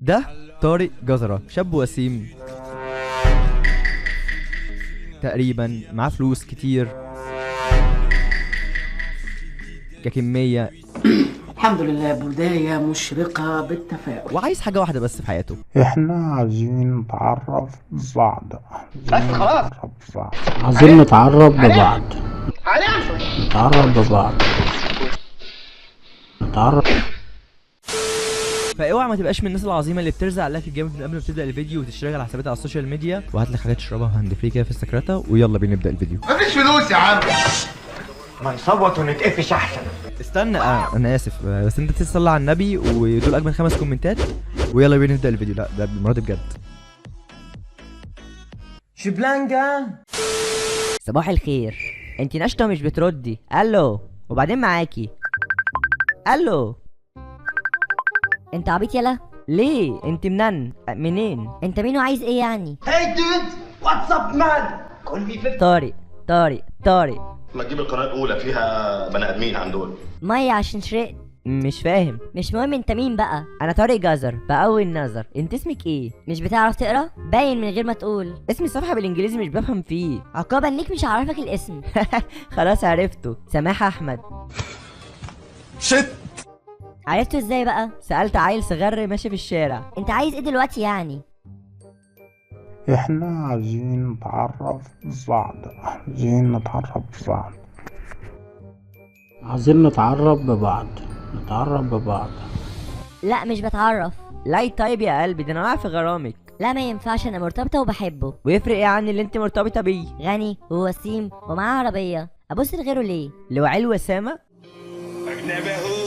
ده طارق جزرة، شاب وسيم تقريبا، معاه فلوس كتير ككمية. الحمد لله، بداية مشرقة بالتفاؤل. وعايز حاجة واحدة بس في حياته. احنا عايزين نتعرف ببعض بس خلاص، عايزين نتعرف ببعض، نتعرف ببعض، نتعرف. فاوعى ما تبقاش من الناس العظيمة اللي بترزع like الجامد من قبل ما تبدا الفيديو وتشترك على حساباتها على ال social media، وهات لك حاجات تشربها hand free كده في السكرته، ويلا بينا نبدا الفيديو. مفيش فلوس يا عم، ما نصوت ونتقفش احسن. استنى، انا اسف، بس انت تصلي على النبي، ودول اجمل 5 كومنتات، ويلا بينا نبدا الفيديو. لا ده المرة دي بجد. شبلانجا، صباح الخير. انت نشطة مش بتردي. الو، وبعدين معاكي. الو، انت عبيط يلا. ليه؟ انت منن منين؟ انت مين وعايز ايه يعني؟ Hey dude, what's up man؟ Call me. طارق طارق طارق. ما تجيب القناة الاولى فيها بني ادمين عن دول. مية عشان شرقت. مش فاهم. مش مهم، انت مين بقى؟ انا طارق جزر باول نظر. انت اسمك ايه؟ مش بتعرف تقرا؟ باين من غير ما تقول. اسم الصفحة بالانجليزي مش بفهم فيه. عقابا ليك مش هعرفك الاسم. خلاص عرفته، سماح احمد. شت. عرفته ازاي بقى؟ سألت عيل صغير ماشي في الشارع. انت عايز ايه دلوقتي يعني؟ احنا عايزين نتعرف ببعض، عايزين نتعرف ببعض، عايزين نتعرف ببعض، نتعرف ببعض. لا مش بتعرف. لا طيب يا قلبي، ده انا واقع في غرامك. لا ما ينفعش، انا مرتبطة وبحبه. ويفرق ايه عني اللي انت مرتبطة بيه؟ غني ووسيم ومعاه عربية، ابص لغيره ليه؟ لو عيل وسامة. أجنبه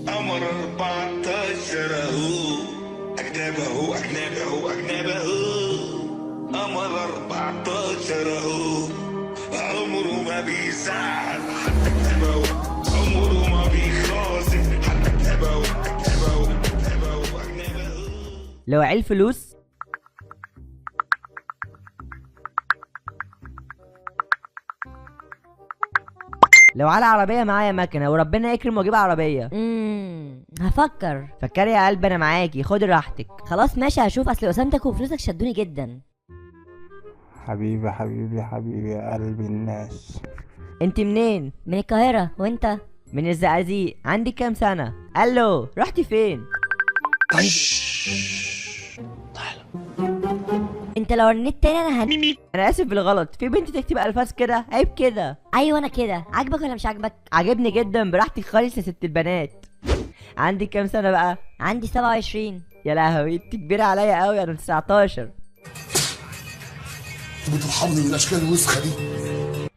قمر 14 اهو، أجنبه أجنبه أجنبه قمر 14 اهو، عمره ما بيزعل حتى أجنبه، عمره ما بيخاصم حتى أجنبه، أجنبه أجنبه أجنبه. لو عيل فلوس. لو على عربية معايا مكنة، وربنا يكرم واجيب عربية. هفكر. فكري يا قلبي، انا معاكي، خدي راحتك. خلاص ماشي هشوف، اصل وسامتك وفلوسك شدوني جدا. حبيبي حبيبي حبيبي يا قلبي الناس. انت منين؟ من القاهرة، وانت؟ من الزقازيق. عندك كام سنة؟ الو، رحتي فين؟ تعالى. انت لو رنيت تاني انا انا اسف بالغلط، في بنت تكتب الفاظ كده؟ عيب كده. ايوه انا كده. عاجبك ولا مش عاجبك؟ عاجبني جدا، براحتك خالص يا ست البنات. عندك كام سنة بقى؟ عندي 27. يا لهوي، انت كبيرة عليا قوي، انا 19. بترحمني من الاشكال الوسخة دي.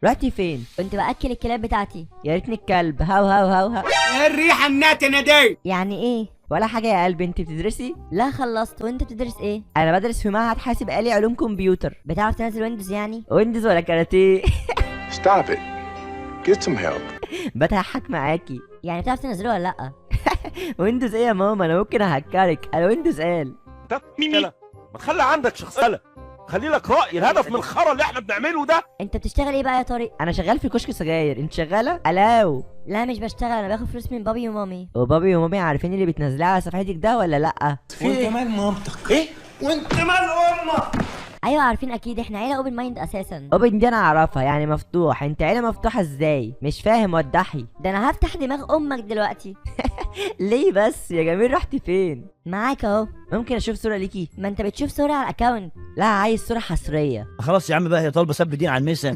رحتي فين؟ كنت باكل الكلاب بتاعتي. يا ريتني الكلب. هاو هاو هاو هاو. ايه الريحة الناتنه دي؟ يعني ايه؟ ولا حاجة يا قلبي. انت بتدرسي؟ لا خلصت. وانت بتدرس ايه؟ انا بدرس في معهد حاسب آلي علوم كمبيوتر. بتعرف تنزل Windows يعني؟ Windows ولا كاراتيه؟ Stop it. Get some help. بضحك معاكي. يعني بتعرف تنزله ولا لا؟ Windows ايه يا ماما؟ انا ممكن اهكرك. انا Windows قال. ميمي، ما تخلي عندك شخصية، خلي لك رأي. الهدف من الخرا اللي احنا بنعمله ده. انت بتشتغل ايه بقى يا طارق؟ انا شغال في كشك سجاير. انت شغالة؟ الاو. لا مش بشتغل، انا باخد فلوس من بابي ومامي. وبابي ومامي عارفين اللي بتنزلها على صفحتك ده ولا لا؟ وانت مال مامتك؟ ايه؟ وانت مال امك؟ ايوه عارفين اكيد، احنا عيله open mind اساسا. open دي انا اعرفها، يعني مفتوح. انت عيله مفتوحة ازاي؟ مش فاهم، وضحي. ده انا هفتح دماغ امك دلوقتي. ليه بس يا جميل؟ رحتي فين؟ معاك اهو. ممكن اشوف صوره ليكي؟ ما انت بتشوف صوره على ال account. لا عايز صوره حصرية. خلاص يا عم بقى، هي طالبه سب دين على المسا.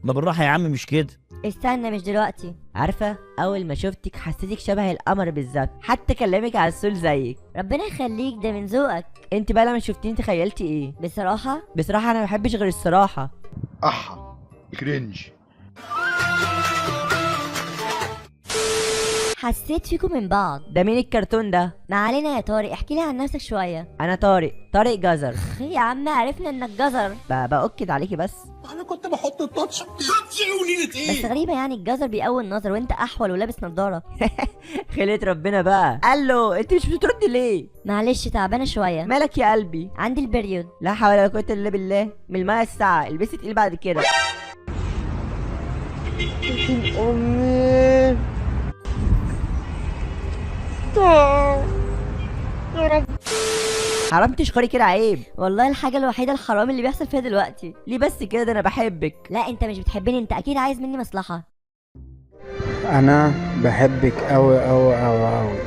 ما بالراحة يا عم، مش كده. استنى مش دلوقتي. عارفه اول ما شفتك حسيتك شبه القمر بالظبط، حتى كلامك على السول زيك. ربنا يخليك، ده من ذوقك. انت بقى لما شفتيني تخيلتي ايه؟ بصراحة بصراحة انا ما بحبش غير الصراحة. احا cringe. حسيت فيكم من بعض. ده مين الكرتون ده؟ ما علينا يا طارق، احكي لي عن نفسك شوية. انا طارق، طارق جزر. يا عم عرفنا انك جزر. باكد عليكي بس. انا كنت بحط ال touch touch ونيلة ايه؟ بس غريبة يعني، الجزر بيقوي النظر وانت احول ولابس نظاره. خليت ربنا بقى. قال له انت مش بتردي ليه؟ معلش تعبانة شوية. مالك يا قلبي؟ عندي ال period. لا حول ولا قوة الا بالله. من المية الساعة البسي تقيل بعد كده. امي يا رب. حرام تشخري كده، عيب والله. الحاجة الوحيدة الحرام اللي بيحصل فيها دلوقتي. ليه بس كده؟ ده انا بحبك. لا انت مش بتحبني، انت اكيد عايز مني مصلحة. انا بحبك قوي قوي قوي قوي.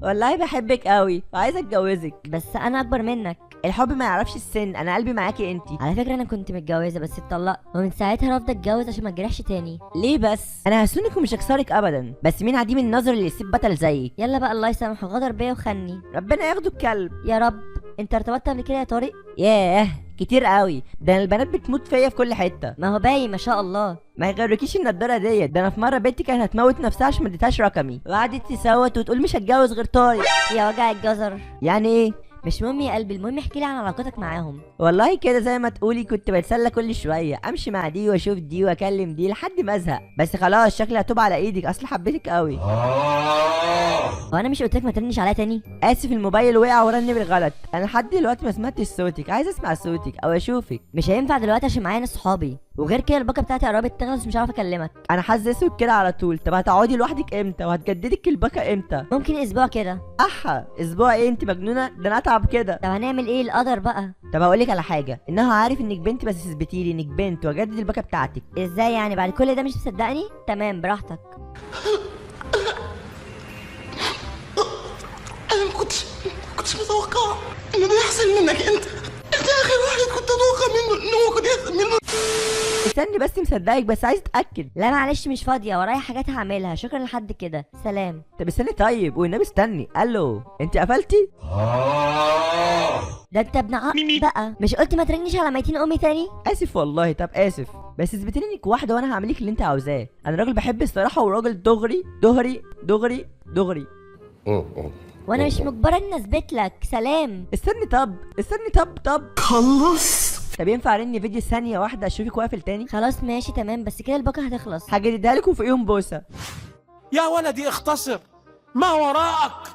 والله بحبك قوي وعايزه اتجوزك. بس انا اكبر منك. الحب ما يعرفش السن، انا قلبي معاكي انتي. على فكرة انا كنت متجوزة بس اتطلقت، ومن ساعتها رافضه اتجوز عشان ما اتجرحش تاني. ليه بس؟ انا هسونك ومش هكسرك ابدا، بس مين عديم النظر اللي يسيب بطل زيك؟ يلا بقى، الله يسامحه، غدر بيا وخني. ربنا ياخده الكلب. يا رب. انت ارتبطت قبل كده يا طارق؟ ياه كتير قوي، ده البنات بتموت فيا في كل حتة. ما هو باين ما شاء الله. ما يغركيش النضارة ديت، ده انا في مرة بنتي كانت هتموت نفسها عشان ما اديتهاش رقمي، وقعدت تصوت وتقول مش هتجوز غير طارق. يا وجع الجزر. يعني ايه؟ مش مهم يا قلبي، المهم احكي لي عن علاقتك معاهم. والله كده زي ما تقولي كنت بتسلى كل شوية، امشي مع دي واشوف دي واكلم دي لحد ما ازهق، بس خلاص شكلي هتوب على ايدك، اصل حبيتك قوي. هو انا مش قلت لك ما ترنش عليا تاني؟ اسف، الموبايل وقع ورن بالغلط. انا لحد دلوقتي ما سمعتش صوتك، عايز اسمع صوتك او اشوفك. مش هينفع دلوقتي عشان معايا ناس صحابي، وغير كده الباقه بتاعتي قربت تخلص، مش عارفه اكلمك. انا حاسس اسود كده على طول. طب هتقعدي لوحدك امتى؟ وهتجددك الباقه امتى؟ ممكن اسبوع كده. احا اسبوع ايه؟ انت مجنونة، ده انا اتعب كده. طب هنعمل ايه؟ القدر بقى. طب هقول لك على حاجة، انها عارف انك بنت، بس اثبتي لي انك بنت واجدد الباقه بتاعتك. ازاي يعني؟ بعد كل ده مش مصدقني؟ تمام براحتك. انا ما كنتش متوقعه ان ده يحصل منك انت اخر واحد كنت اتوقع منه ان هو كان يحصل منه. استني بس، مصدقك بس عايز اتاكد. لا معلش مش فاضية، ورايا حاجات هعملها. شكرا لحد كده، سلام. طب استني طيب، والنبي استني. الو، انت قفلتي؟ ده انت ابن عق بقى، مش قلت ما ترنش على ميتين امي تاني؟ اسف والله. طب اسف، بس اثبتي لي انك واحدة وانا هعملك اللي انت عاوزاه. انا راجل بحب الصراحة، وراجل دغري دغري دغري دغري. وانا مش مجبرة اني اثبت لك. سلام. استني طب، استني طب طب خلص. طب ينفع ارن فيديو ثانية واحدة اشوفك واقفل تاني؟ خلاص ماشي تمام، بس كده الباقه هتخلص. هجددها لك وفوقيهم بوسه. يا ولدي اختصر ما وراءك،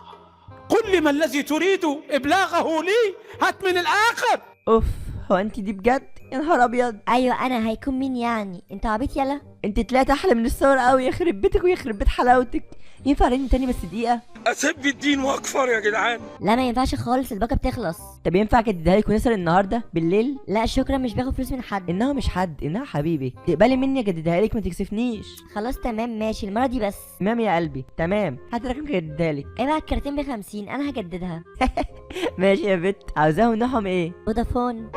قل لي ما الذي تريد ابلاغه لي، هات من الاخر. اوف، هو انت دي بجد؟ يا نهار ابيض. ايوه انا، هيكون مين يعني؟ انت عبيط يلا. انت طلعت احلى من الصور قوي، يخرب بيتك ويخرب بيت حلاوتك. ينفع ارن تاني بس دقيقة؟ اسب الدين واكفر يا جدعان. لا ما ينفعش خالص، الباقه بتخلص. طب ينفع اجددها لك ونسهر النهارده بالليل؟ لا شكرا، مش باخد فلوس من حد. انها مش حد، انها حبيبي. تقبلي مني اجددها لك، ما تكسفنيش. خلاص تمام ماشي، المرة دي بس. تمام يا قلبي تمام، هات رقمك اجددها لك. ابعت كارتين ب50 انا هجددها. ماشي يا بت. عاوزاهم نوعهم ايه؟ فودافون.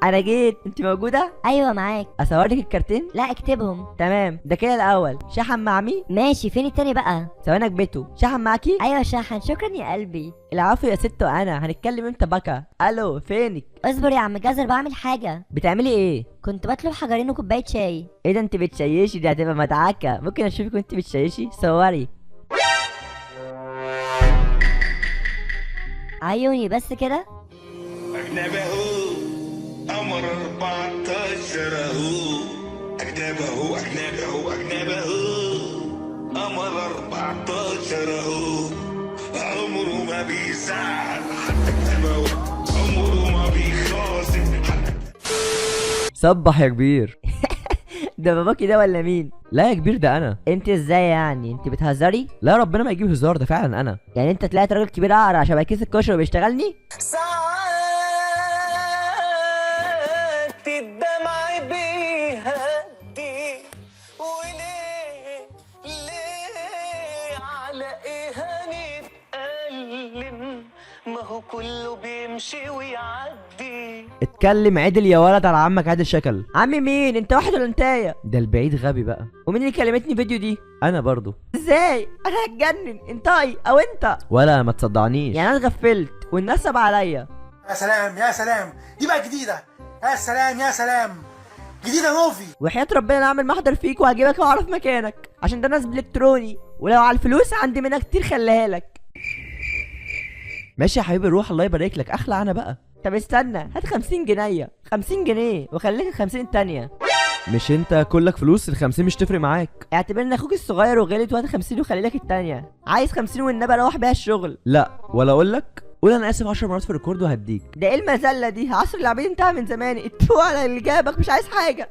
انا جيت، انت موجودة؟ ايوه معاك. اصور لك الكارتين؟ لا اكتبهم. تمام، ده كده الاول. شحن مع مين؟ ماشي، فين التاني بقى؟ ثواني اكبته. شحن معاكي؟ ايوه شحن. شكرا يا قلبي. العفو يا ست. وانا هنتكلم امتى بقى؟ الو فينك؟ اصبر يا عم جزر، بعمل حاجة. بتعملي ايه؟ كنت بطلب حجرين وكوبايه شاي. ايه ده انت بتشيشي؟ دي هتبقى مدعكه. ممكن اشوفك وانت بتشيشي؟ صوري. عيوني بس كده. اجنبه قمر 14 اهو، اجنبه اجنبه اجنبه قمر 14 اهو، عمره ما بيزعل حتى اجنبه، عمره ما بيخاصم حتى. صبح يا كبير. ده باباكي ده ولا مين؟ لا يا كبير ده انا. انت ازاي يعني؟ انت بتهزري؟ لا ربنا ما يجيب هزار، ده فعلا انا. يعني انت طلعت راجل كبير اقرع شبه كيس الكشري وبيشتغلني؟ ساعات الدمع بيهدي، وليه ليه على ايه هنتألم؟ ما هو كله بيمشي ويعدي. اتكلم عدل يا ولد على عمك عادل شكل. عمي مين؟ انت واحد ولا انتايه؟ ده البعيد غبي بقى. ومين اللي كلمتني فيديو دي؟ انا برضو. ازاي؟ انا هتجنن. انتي او انت؟ ولا ما تصدعنيش يعني انا اتغفلت والنصب عليا. يا سلام يا سلام، دي بقى جديدة. يا سلام يا سلام، جديدة نوفي. وحياة ربنا انا اعمل محضر فيك وهجيبك واعرف مكانك، عشان ده نصب الكتروني، ولو على الفلوس عندي منها كتير خليها لك. ماشي يا حبيبي روح، الله يبارك لك. اخلع انا بقى. طب استنى، هات 50 جنيه، 50 جنيه وخليك ال 50 التانية. مش انت كلك فلوس؟ ال 50 مش تفرق معاك. اعتبرني اخوك الصغير وغلط، وهات 50 وخلي لك التانية. عايز 50 والنبي اروح بيها الشغل. لا ولا اقول لك، قول انا اسف 10 مرات في ال record وهديك. ده ايه المذلة دي؟ عصر العبيد انتهى من زمان. اتفقوا على اللي جابك، مش عايز حاجة.